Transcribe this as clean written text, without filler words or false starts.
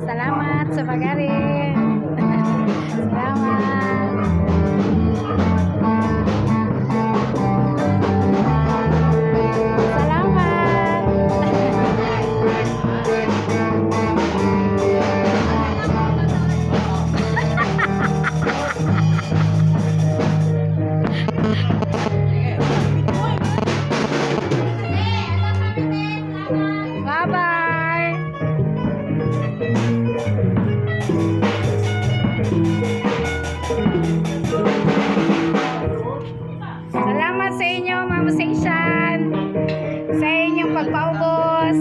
Salamat sa pag-ari. Salamat. Salamat. Bye-bye. Salamat sa inyo, Ma'am Seishan, sa inyong pagpaubos.